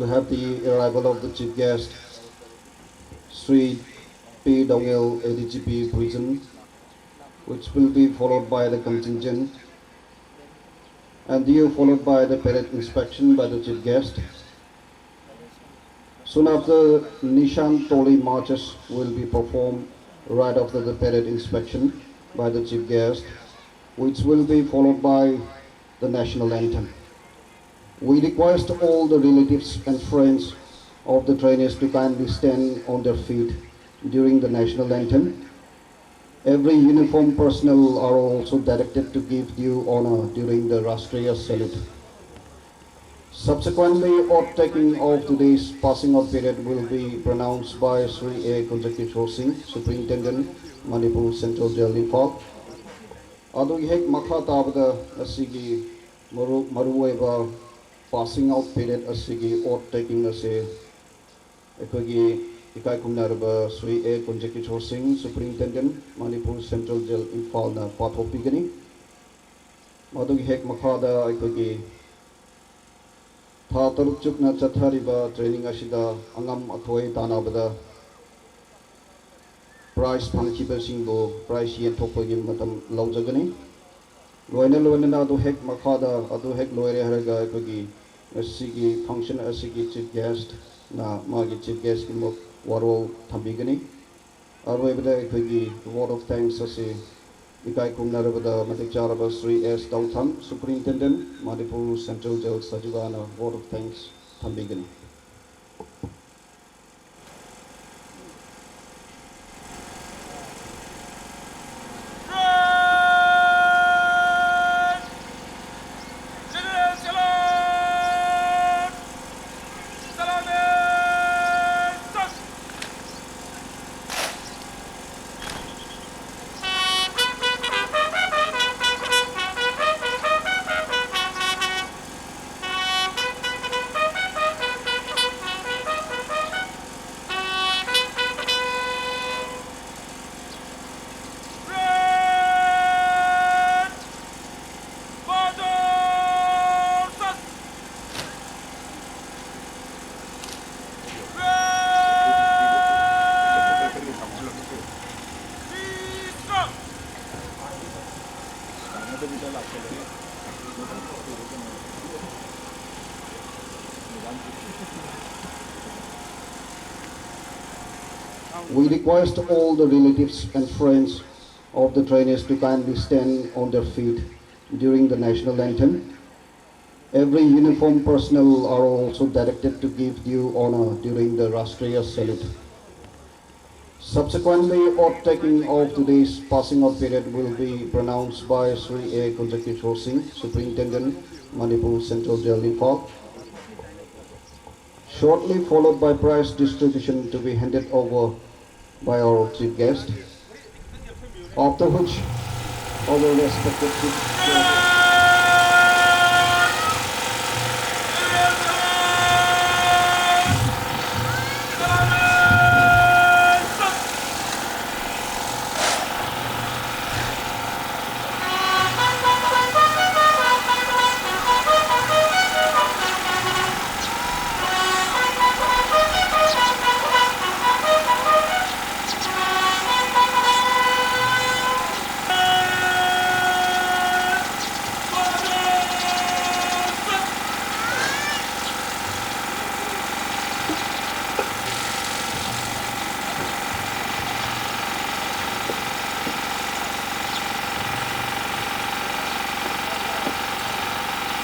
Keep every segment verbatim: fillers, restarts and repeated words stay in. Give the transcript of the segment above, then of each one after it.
We have the arrival of the chief guest, Sri P Dongel, A D G P Prison, which will be followed by the contingent, and due followed by the parade inspection by the chief guest. Soon after, Nishan Toli marches will be performed right after the parade inspection by the chief guest, which will be followed by the national anthem. We request all the relatives and friends of the trainees to kindly stand on their feet during the national anthem. Every uniform personnel are also directed to give due honor during the Rashtriya salute. Subsequently, oath taking of today's passing out period will be pronounced by Sri A Kunjakishore Singh, Superintendent, Manipur Central Jail, Imphal. ꯑꯗꯨꯒꯤ ꯍꯦꯛ ꯃꯈꯥ ꯇꯥꯕꯗ ꯑꯁꯤꯒꯤ ꯃꯔꯨ ꯃꯔꯨꯑꯣꯏꯕ passing out period ꯑꯁꯤꯒꯤ oath taking ꯑꯁꯤ ꯑꯩꯈꯣꯏꯒꯤ ꯏꯀꯥꯏ ꯈꯨꯝꯅꯔꯕ ꯁ꯭ꯔꯤ ꯑꯦ ꯀꯨꯟꯖꯀꯤꯁꯣꯔ ꯁꯤꯡ, Superintendent, Manipur Central Jail, ꯏꯝꯐꯥꯜꯅ ꯄꯥꯡꯊꯣꯛꯄꯤꯒꯅꯤ꯫ ꯃꯗꯨꯒꯤ ꯍꯦꯛ ꯃꯈꯥꯗ ꯑꯩꯈꯣꯏꯒꯤ ꯊꯥ ꯇꯔꯨꯛ ꯆꯨꯞꯅ ꯆꯠꯊꯔꯤꯕ training ꯑꯁꯤꯗ ꯑꯉꯝ ꯑꯊꯣꯏ ꯇꯥꯟꯅꯕꯗ prize ꯐꯪꯈꯤꯕꯁꯤꯡꯕꯨ prize ꯌꯦꯟꯊꯣꯛꯄꯒꯤ ꯃꯇꯝ ꯂꯧꯖꯒꯅꯤ꯫ ꯂꯣꯏꯅ ꯂꯣꯏꯅꯅ ꯑꯗꯨ ꯍꯦꯛ ꯃꯈꯥꯗ, ꯑꯗꯨ ꯍꯦꯛ ꯂꯣꯏꯔꯦ ꯍꯥꯏꯔꯒ ꯑꯩꯈꯣꯏꯒꯤ ꯉꯁꯤꯒꯤ function ꯑꯁꯤꯒꯤ chief guest ꯅ ꯃꯥꯒꯤ chief guest ꯀꯤ ꯃ-, ꯋꯥꯔꯣꯜ ꯊꯝꯕꯤꯒꯅꯤ꯫ ꯑꯔꯣꯏꯕꯗ ꯑꯩꯈꯣꯏꯒꯤ vote of thanks ꯑꯁꯤ ꯏꯀꯥꯏ ꯈꯨꯝꯅꯔꯕꯗ ꯃꯇꯤꯛ ꯆꯥꯔꯕ ꯁ꯭ꯔꯤ ꯑꯦꯁ ꯇꯧꯊꯝ, Superintendent, Manipur Central Jail, ꯁꯖꯤꯋꯥꯅ vote of thanks ꯊꯝꯕꯤꯒꯅꯤ꯫ We request all the relatives and friends of the trainees to kindly stand on their feet during the national anthem. Every uniformed personnel are also directed to give due honor during the Rashtriya Salute. Subsequently, oath taking of today's passing out period will be pronounced by Shri A. Kunjakishore Singh, Superintendent, Manipur Central Jail, Imphal, shortly followed by prize distribution to be handed over by our chief guest, after which our respected chief guest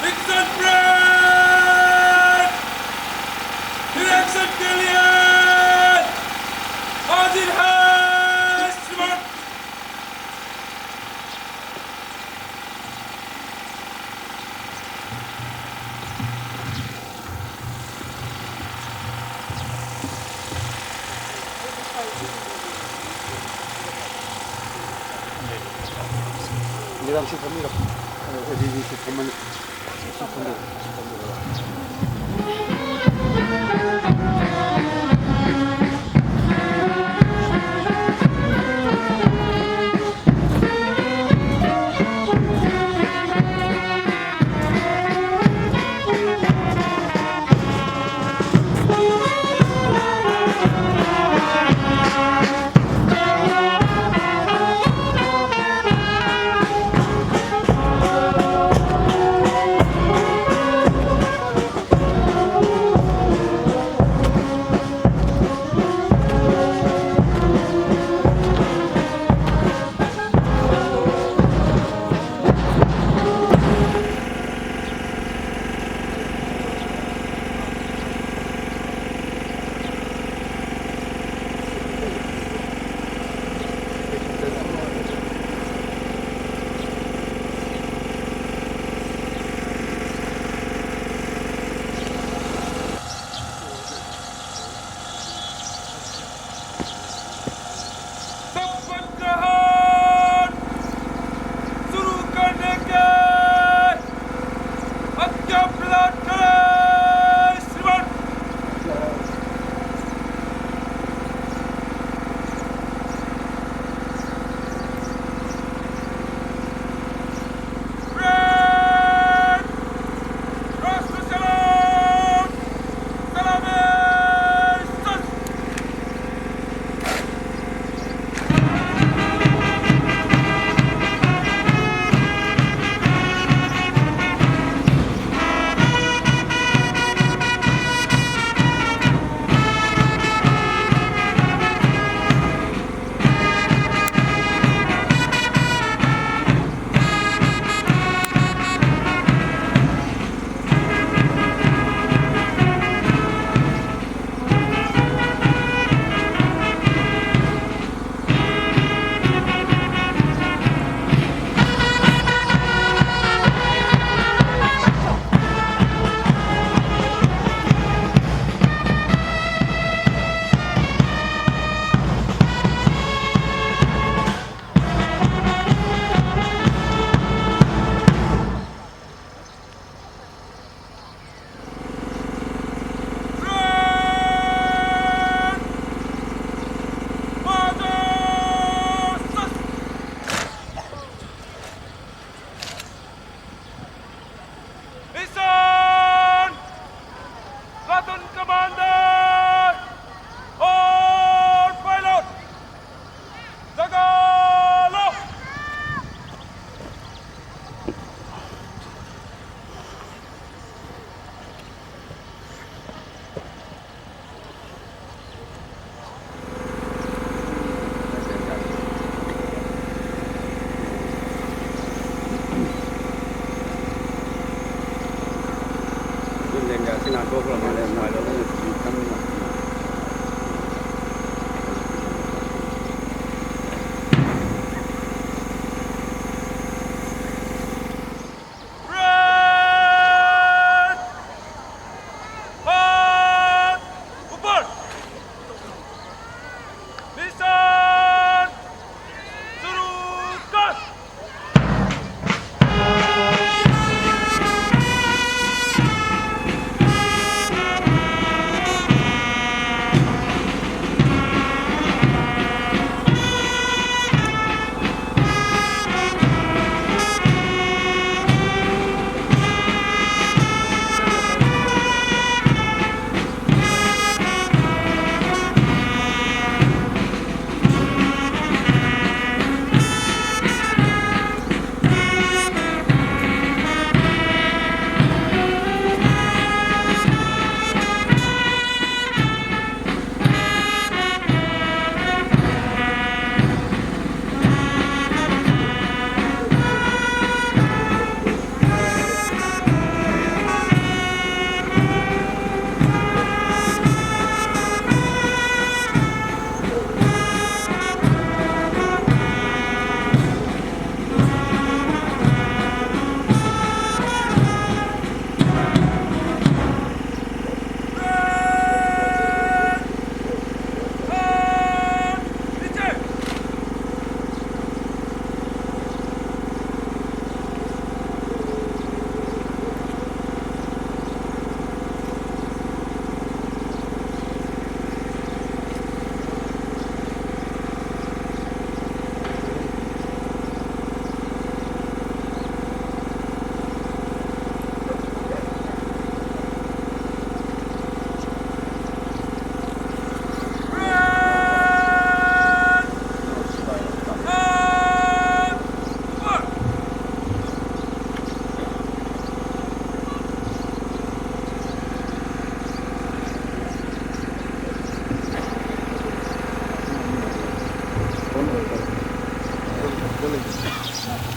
Dixon Brand! Direction Killian! Ozil High! Madam, ꯁꯤ ꯐꯝꯕꯤꯔꯣ꯫ ꯑꯦ, ꯑꯦ, ꯁꯤ, ꯁꯤ, ꯁꯤ ꯐꯝꯃꯅꯤ꯫ ꯁꯤ ꯐꯝꯕꯤꯔꯣ, ꯁꯤ ꯐꯝꯕꯤꯔꯣ꯫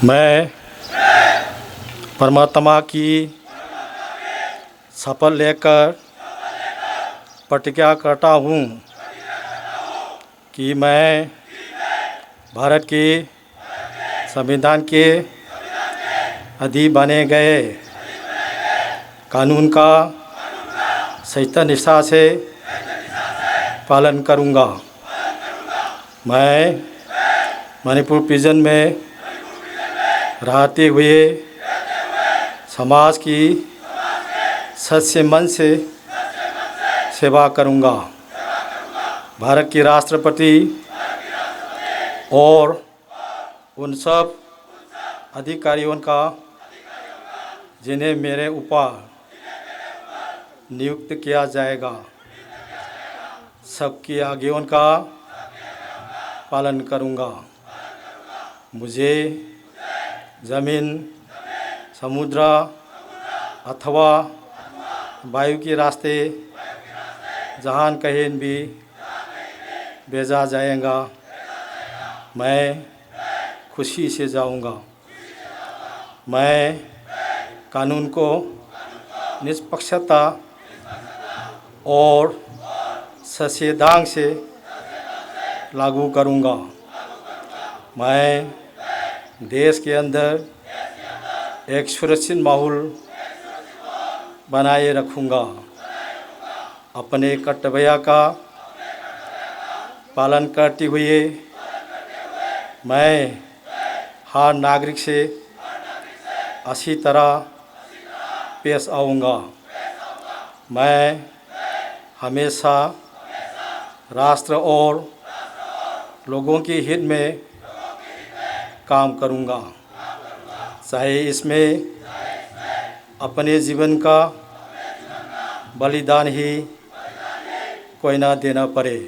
मैं परमात्मा की शपथ लेकर प्रतिज्ञा करता हूँ कि मैं भारत की संविधान के अधीन बने गए कानून का सच्चा निष्ठा से पालन करूँगा। मैं मणिपुर प्रिजन में रहते हुए समाज की सच्चे मन से सेवा करूँगा। भारत के राष्ट्रपति और उन सब अधिकारियों का जिन्हें मेरे ऊपर नियुक्त किया जाएगा, सबकी आज्ञाओं का पालन करूँगा। मुझे जमीन, समुद्र अथवा वायु के रास्ते जहाँ कहीं भी भेजा जाएगा, मैं खुशी से जाऊँगा। मैं कानून को निष्पक्षता और सच्चे ढंग से लागू करूँगा। मैं देश के अंदर एक सुरक्षित माहौल बनाए रखूँगा। अपने कर्तव्य का पालन करते हुए मैं हर नागरिक से अच्छी तरह पेश आऊँगा। मैं हमेशा राष्ट्र और लोगों के हित में काम करूँगा, चाहे इसमें अपने जीवन का बलिदान ही क्यों ना देना पड़े।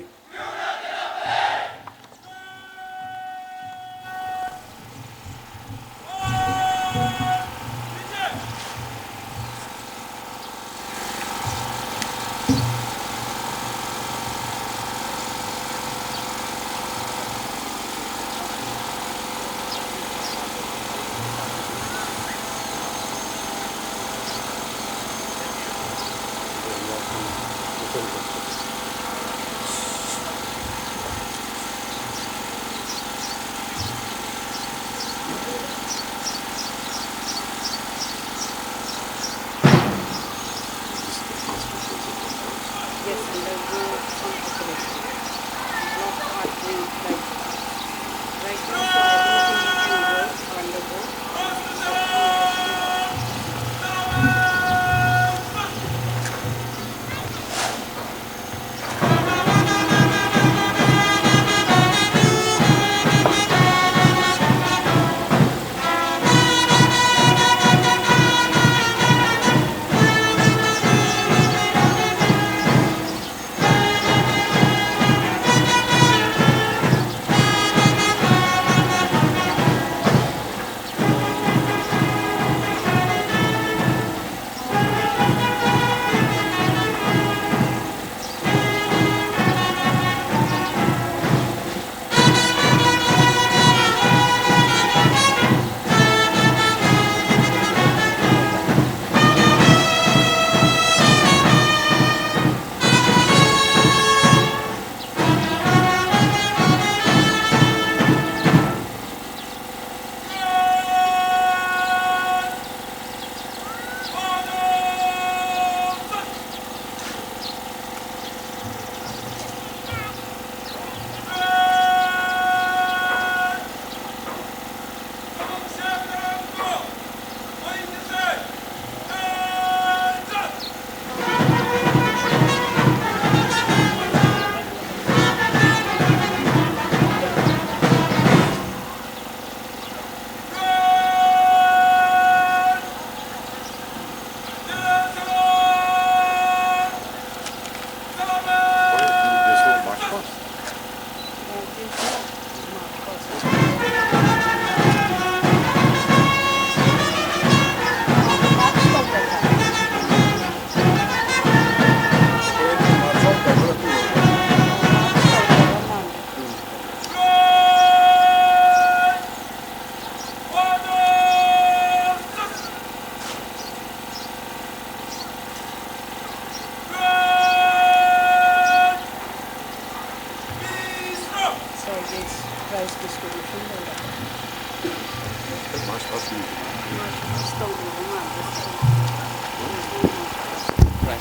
Prize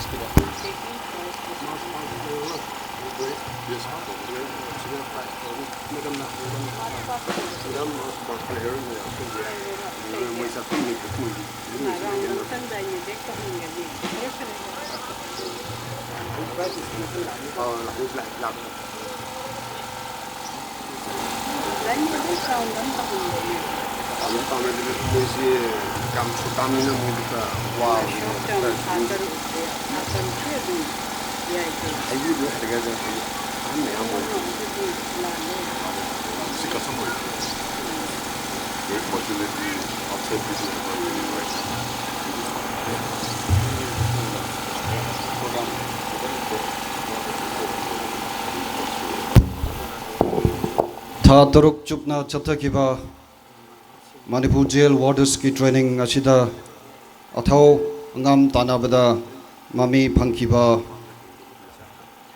ꯀꯤꯗꯣ꯫ ꯑꯗꯨꯝ ꯄꯥꯝꯃꯦ, ꯑꯗꯨꯒ ꯃꯣꯏꯁꯦ ꯌꯥꯝ ꯁꯨꯇꯥꯝꯅꯤꯅ ꯃꯣꯏꯗꯤ ꯈꯔ ꯋꯥꯕꯅꯦ꯫ ꯊꯥ ꯇꯔꯨꯛ, ꯊꯥ ꯇꯔꯨꯛꯁꯦ ꯑꯗꯨꯝ ꯌꯥꯏ ꯀꯩꯅꯣ꯫ ꯍꯩꯕꯨꯗꯤ ꯍꯩꯒꯗ꯭ꯔꯥ ꯈꯪꯗꯦ꯫ ꯑꯍꯟ ꯃꯌꯥꯝ ꯑꯣꯏꯕꯅꯤꯅ꯫ ꯑꯗꯨꯗꯤ ꯂꯥꯜꯂꯦ꯫ It's a custom. Very fortunately, outside people are not very right. ꯊꯥ ꯇꯔꯨꯛ ꯆꯨꯞꯅ ꯆꯠꯊꯈꯤꯕ ꯃꯅꯤꯄꯨꯔ ꯖꯦꯜ ꯋꯥꯔꯗꯔꯁꯀꯤ ꯇ꯭ꯔꯦꯅꯤꯡ ꯑꯁꯤꯗ ꯑꯊꯧ ꯑꯉꯝ ꯇꯥꯟꯅꯕꯗ ꯃꯃꯤ ꯐꯪꯈꯤꯕ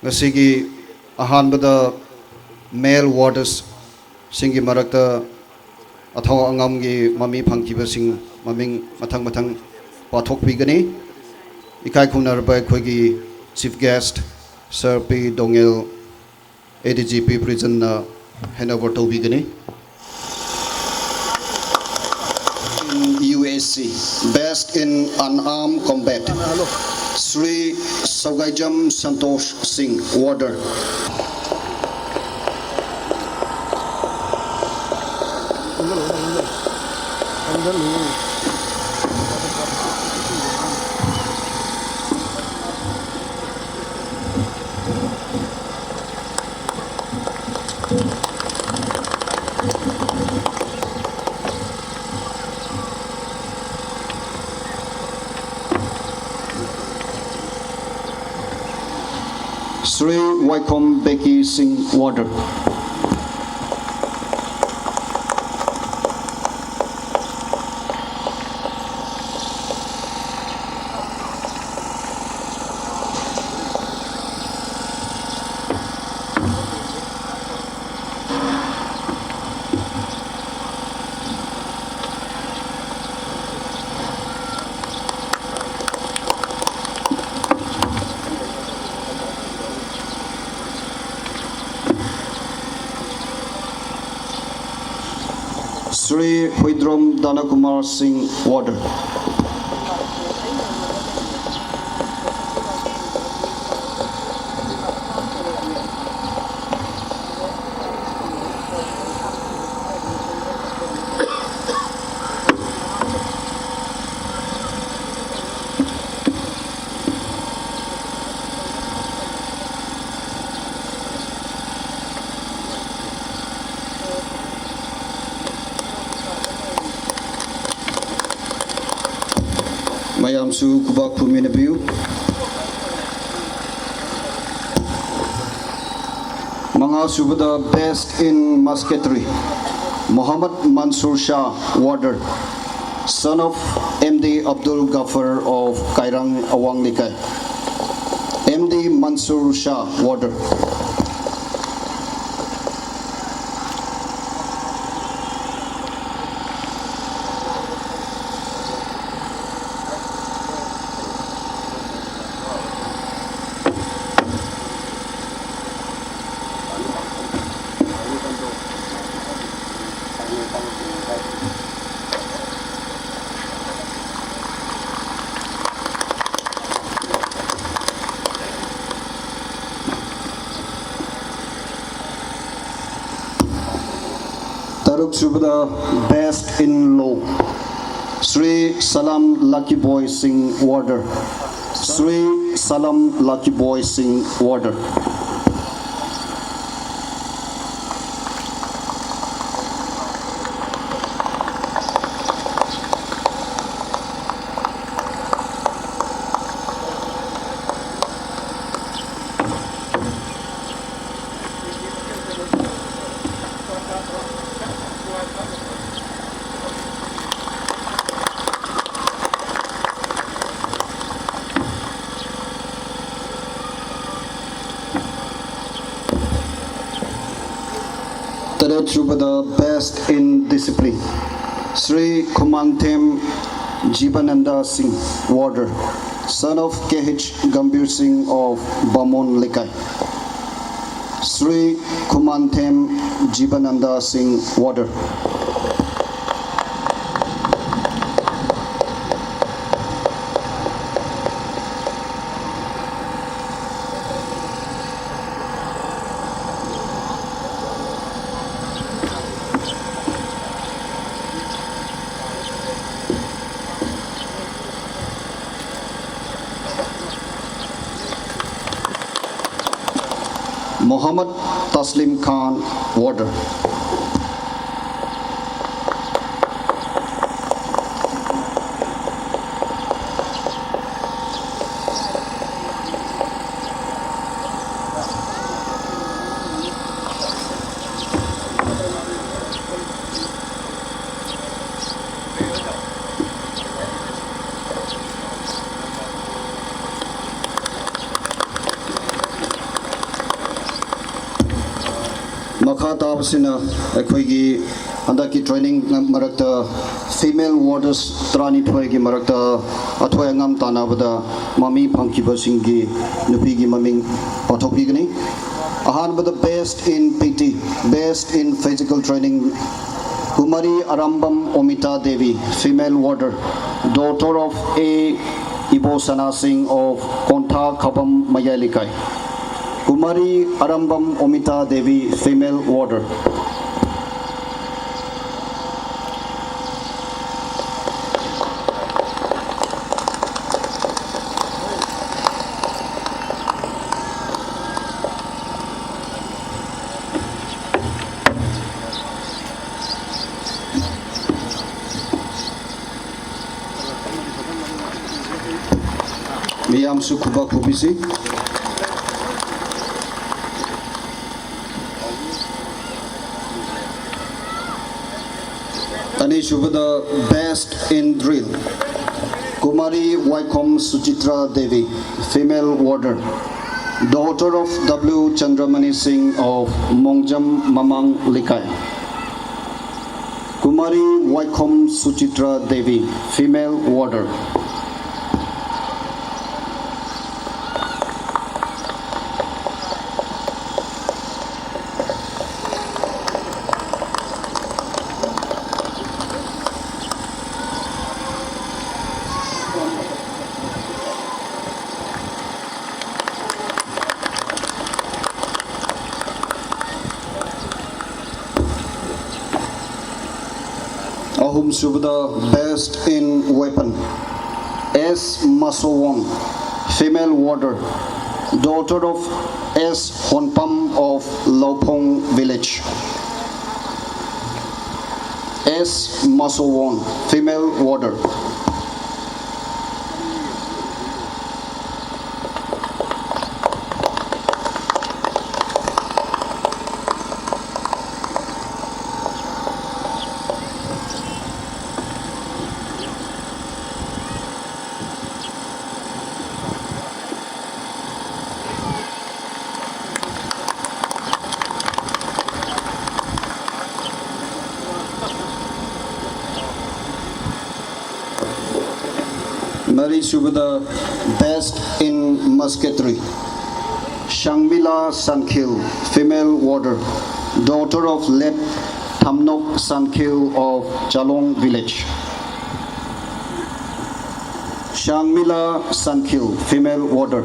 ꯉꯁꯤꯒꯤ ꯑꯍꯥꯟꯕꯗ ꯃꯦꯜ ꯋꯥꯔꯗꯔꯁꯁꯤꯡꯒꯤ ꯃꯔꯛꯇ ꯑꯊꯧ ꯑꯉꯝꯒꯤ ꯃꯃꯤ ꯐꯪꯈꯤꯕꯁꯤꯡ ꯃꯃꯤꯡ ꯃꯊꯪ ꯃꯊꯪ ꯄꯥꯊꯣꯛꯄꯤꯒꯅꯤ꯫ ꯏꯀꯥꯏ ꯈꯨꯝꯅꯔꯕ ꯑꯩꯈꯣꯏꯒꯤ ꯆꯤꯐ ꯒꯦꯁ꯭ꯠ ꯁꯥꯔ ꯄꯤ ꯗꯣꯉꯦꯜ, ꯑꯦ ꯗꯤ ꯖꯤ ꯄꯤ ꯄ꯭ꯔꯤꯖꯟꯅ ꯍꯦꯟꯑꯣꯚꯔ ꯇꯧꯕꯤꯒꯅꯤ꯫ In U S C, best in unarmed combat, Shri ꯁꯧꯒꯥꯏꯖꯝ Santosh ꯁꯤꯡ, warder꯫ ꯁ꯭ꯔꯤ ꯋꯥꯏꯈꯣꯝ ꯕꯦꯀꯤ ꯁꯤꯡ, warder꯫ Sri Huidrom Danakumar Singh, warder. ꯃꯌꯥꯝꯁꯨ ꯈꯨꯕꯥꯛ ꯈꯨꯃꯤꯟꯅꯕꯤꯌꯨ꯫ ꯃꯉꯥꯁꯨꯕꯗ, Best in Musketry, Mohammad Mansoor Shah, warder, son of M D Abdul Ghaffar of Kairang Awang Lekai. M D Mansoor Shah, warder. ꯇꯔꯨꯛ ꯁꯨꯕꯗ, Best in Law, Sri Salam Lucky Boy Singh, warder. Sri Salam Lucky Boy Singh, warder. ꯇꯔꯦꯠ ꯁꯨꯕꯗ, Best in Discipline, Sri Khumanthem Jibananda Singh, warder, son of K H Gambhir Singh of Bamon Lekai. Sri Khumanthem Jibananda Singh, warder. Mohammad Taslim Khan, warder. ꯃꯈꯥ ꯇꯥꯕꯁꯤꯅ ꯑꯩꯈꯣꯏꯒꯤ ꯍꯟꯗꯛꯀꯤ training ꯃꯔꯛꯇ female warders ꯇꯔꯥꯅꯤꯊꯣꯏꯒꯤ ꯃꯔꯛꯇ ꯑꯊꯣꯏ ꯑꯉꯥꯝ ꯇꯥꯟꯅꯕꯗ ꯃꯃꯤ ꯐꯪꯈꯤꯕꯁꯤꯡꯒꯤ ꯅꯨꯄꯤꯒꯤ ꯃꯃꯤꯡ ꯄꯥꯊꯣꯛꯄꯤꯒꯅꯤ꯫ ꯑꯍꯥꯟꯕꯗ best in P T, best in physical training, Kumari Arambam Omita Devi, female warder, daughter of A Ibosana Singh of Kontha Khabam Mayalikai. Kumari Arambam Omita Devi, female warder. ꯃꯤꯌꯥꯝꯁꯨ ꯈꯨꯕꯥꯛ ꯈꯨꯕꯤꯁꯤ꯫ ꯑꯅꯤꯁꯨꯕꯗ best in drill, Kumari Waikhom Suchitra Devi, female warder, daughter of W Chandramani Singh of Mongjam Mamang Likai. Kumari Waikhom Suchitra Devi, female warder. ꯑꯍꯨꯝꯁꯨꯕꯗ best in weapon, S Masowon, female warder, daughter of S Honpam of Laophong village. S Masowon, female warder. ꯃꯔꯤꯁꯨꯕꯗ, best in musketry, Shangmila Sankhil, female warder, daughter of late Thamnok Sankhil of Chalong village. Shangmila Sankhil, female warder.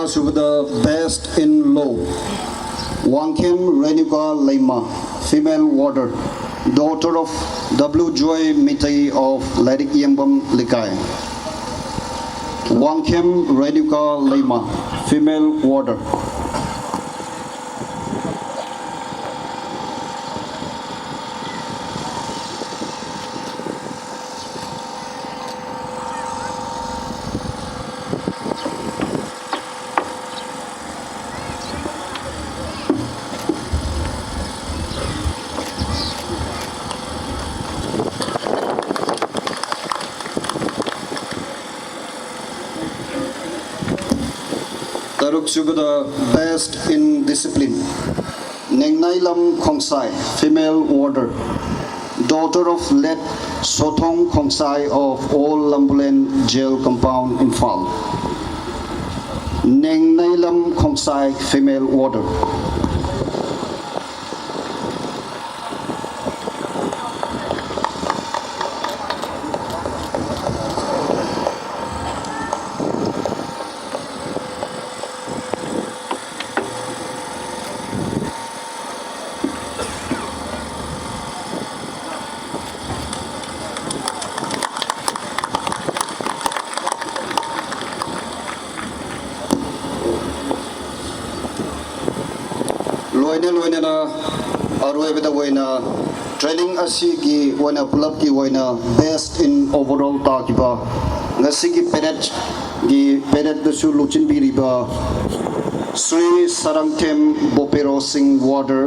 ꯃꯉꯥꯁꯨꯕꯗ, best in law, Wangkhem Renuka Leima, female warder, daughter of W Joy Mitei of Lairik Yembam Likai. Wangkhem Renuka Leima, female warder. ꯇꯔꯨꯛꯁꯨꯕꯗ, best in discipline, Nengnailam Khongsai, female warder. Daughter of late Sothong Khongsai of Old Lambulen Jail Compound, Imphal. Nengnailam Khongsai, female warder. ꯂꯣꯏꯅ ꯂꯣꯏꯅꯅ ꯑꯔꯣꯏꯕꯗ ꯑꯣꯏꯅ training ꯑꯁꯤꯒꯤ ꯑꯣꯏꯅ ꯄꯨꯂꯞꯀꯤ ꯑꯣꯏꯅ best in overall ꯇꯥꯈꯤꯕ ꯉꯁꯤꯒꯤ parade ꯒꯤ parade ꯗꯁꯨ ꯂꯨꯆꯤꯡꯕꯤꯔꯤꯕ ꯁ꯭ꯔꯤ ꯁꯔꯪꯊꯦꯝ ꯕꯣꯄꯦꯔꯣ ꯁꯤꯡ, warder,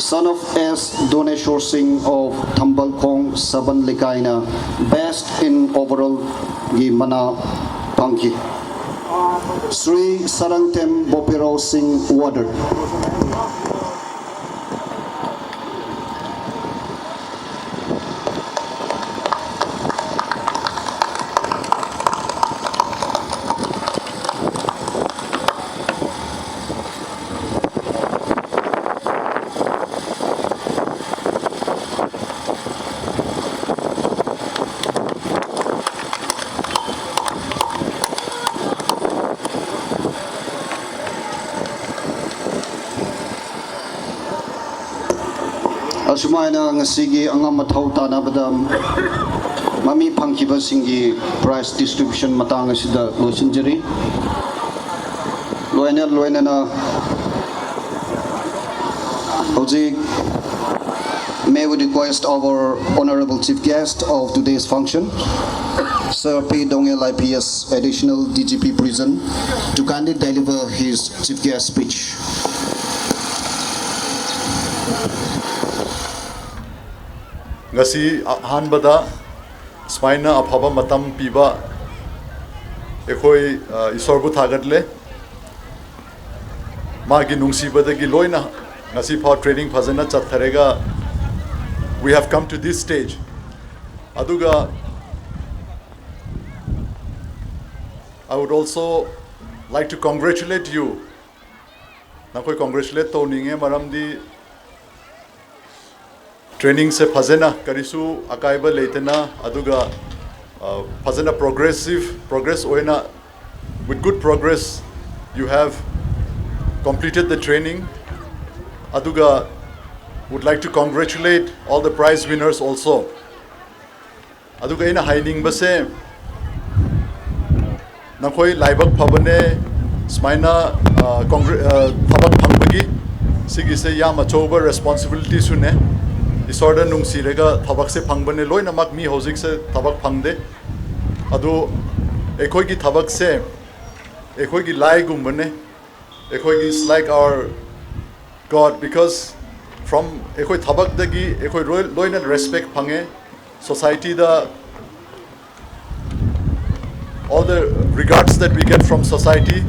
son of S ꯗꯣꯅꯦꯁꯣꯔ ꯁꯤꯡ of ꯊꯝꯕꯜꯈꯣꯡ ꯁꯕꯟ ꯂꯩꯀꯥꯏꯅ best in overall ꯒꯤ ꯃꯅꯥ ꯐꯪꯈꯤ꯫ ꯁ꯭ꯔꯤ ꯁꯔꯪꯊꯦꯝ ꯕꯣꯄꯦꯔꯣ ꯁꯤꯡ, warder꯫ ꯑꯁꯨꯃꯥꯏꯅ ꯉꯁꯤꯒꯤ ꯑꯉꯝ ꯑꯊꯧ ꯇꯥꯟꯅꯕꯗ ꯃꯃꯤ ꯐꯪꯈꯤꯕꯁꯤꯡꯒꯤ prize distribution ꯃꯇꯥꯡ ꯑꯁꯤꯗ ꯂꯣꯏꯁꯤꯟꯖꯔꯤ꯫ ꯂꯣꯏꯅ ꯂꯣꯏꯅꯅ ꯍꯧꯖꯤꯛ, may we request our honorable chief guest of today's function, Sir P Dongel I P S, Additional D G P Prison, to kindly deliver his chief guest speech. ꯉꯁꯤ ꯑꯍꯥꯟꯕꯗ ꯁꯨꯃꯥꯏꯅ ꯑꯐꯕ ꯃꯇꯝ ꯄꯤꯕ ꯑꯩꯈꯣꯏ, ꯑ, ꯏꯁꯣꯔꯕꯨ ꯊꯥꯒꯠꯂꯦ꯫ ꯃꯥꯒꯤ ꯅꯨꯡꯁꯤꯕꯗꯒꯤ ꯂꯣꯏꯅ ꯉꯁꯤ ꯐꯥꯎ training ꯐꯖꯅ ꯆꯠꯊꯔꯒ We have come to this stage. ꯑꯗꯨꯒ I would also like to congratulate you. ꯅꯈꯣꯏ congratulate ꯇꯧꯅꯤꯡꯉꯦ, ꯃꯔꯝꯗꯤ trainingꯁꯦ ꯐꯖꯅ ꯀꯔꯤꯁꯨ ꯑꯀꯥꯏꯕ ꯂꯩꯇꯅ ꯑꯗꯨꯒ, ꯑ, ꯐꯖꯅ progressive, progress ꯑꯣꯏꯅ, with good progress, you have completed the training. ꯑꯗꯨꯒ would like to congratulate all the prize winners also. ꯑꯗꯨꯒ ꯑꯩꯅ ꯍꯥꯏꯅꯤꯡꯕꯁꯦ, ꯅꯈꯣꯏ ꯂꯥꯏꯕꯛ ꯐꯕꯅꯦ, ꯁꯨꯃꯥꯏꯅ, ꯑ, congre-, ꯑ, ꯊꯕꯛ ꯐꯪꯕꯒꯤ꯫ ꯁꯤꯒꯤꯁꯦ ꯌꯥꯝ ꯑꯆꯧꯕ responsibilityꯁꯨꯅꯦ꯫ ꯏꯁꯣꯔꯗ ꯅꯨꯡꯁꯤꯔꯒ ꯊꯕꯛꯁꯦ ꯐꯪꯕꯅꯦ꯫ ꯂꯣꯏꯅꯃꯛ ꯃꯤ ꯍꯧꯖꯤꯛꯁꯦ ꯊꯕꯛ ꯐꯪꯗꯦ꯫ ꯑꯗꯨ ꯑꯩꯈꯣꯏꯒꯤ ꯊꯕꯛꯁꯦ ꯑꯩꯈꯣꯏꯒꯤ ꯂꯥꯏꯒꯨꯝꯕꯅꯦ꯫ ꯑꯩꯈꯣꯏꯒꯤ, it's like our God, because from ꯑꯩꯈꯣꯏ ꯊꯕꯛꯇꯒꯤ ꯑꯩꯈꯣꯏ ꯂꯣꯏ-, ꯂꯣꯏꯅ respect ꯐꯪꯉꯦ꯫ Societyꯗ, all the regards that we get from society,